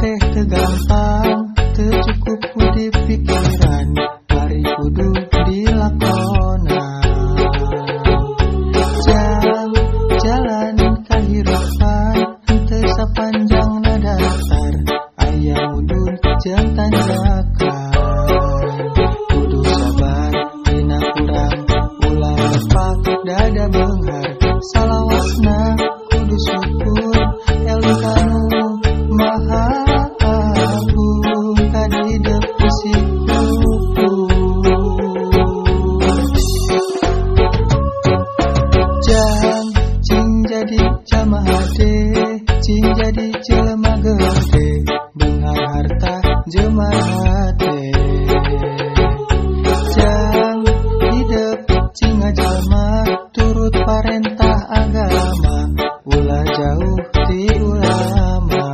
teh teu gampang, teu cukup ku dipikiran, bari kudu dilakonan. Jang jalan kahirupan henteu sapanjangna datar, aya mudun jeung tanjakan. Kudu sabar dina kurang, ulah lepak dada beunghar, salawasna kudu syukur eling kanu maha agung kadidep bisi kuku. Jang cing jadi jalma hade, cing jadi jelema gede, beunghar harta jemar hate. Jang hidep cing ngajalma turut parentah agama, ulah jauh ti ulama.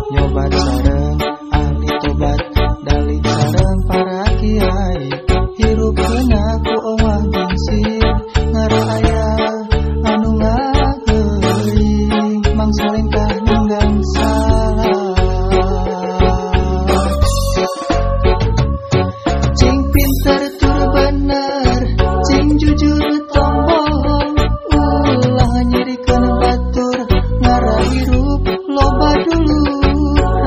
Nyobat sareng ahli tobat, dalik sareng para kiai, hirup kena ku owah gingsir, ngara aya anu ngageuing, mangsa lengkah ninggang salah. Cing pinter tur bener, cing jujur tong bohong, ulah nyerikeun batur, ngara hirup loba dulu,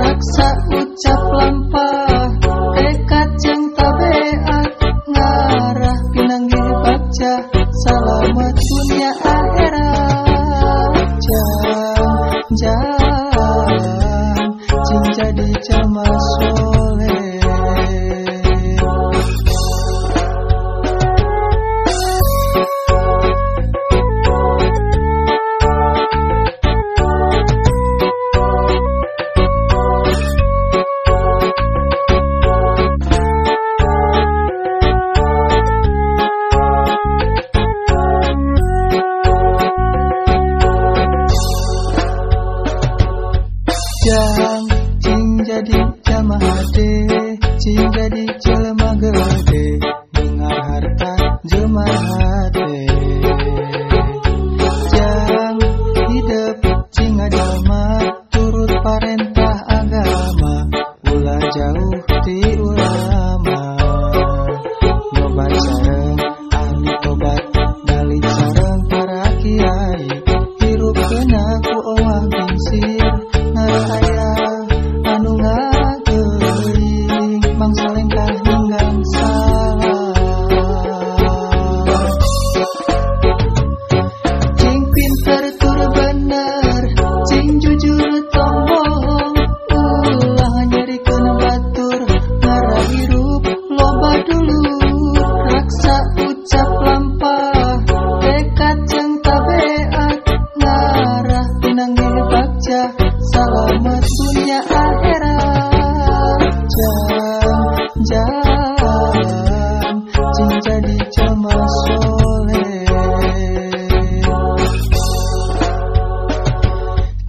raksa ucap lampah, tekad jeung tabeat, ngarah pinanggih bagja, salamet dunia akhirat. Jang jang cing jadi jalma soleh. Jang cing jadi jalma hade, cing jadi jelema gede, beunghar harta jemar hate. Jang hidep cing ngajalma turut parentah agama, ulah jauh ti ulama. Nyobat sareng ahli tobat, dalik sareng para kiai, hirup kena ku owah gingsir, ngara aya anu ngageuing, mangsa lengkah ninggang salah. Cing pinter tur bener, cing jujur tong bohong, ulah nyerikeun batur, ngara hirup loba dulur, raksa ucap lampah, tekad jeung tabeat, ngarah pinanggih bagja, salamet dunia akhirat. Jang jang cing jadi jalma soleh.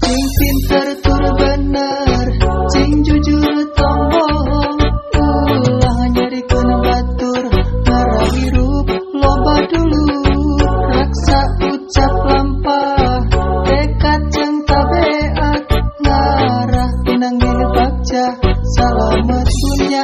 Cing pinter tur bener, cing jujur tong bohong, ulah nyerikeun batur, ngara hirup loba dulur, raksa ucap lampah, tekad jeung tabeat, ngarah pinanggih bagja, salamet dunia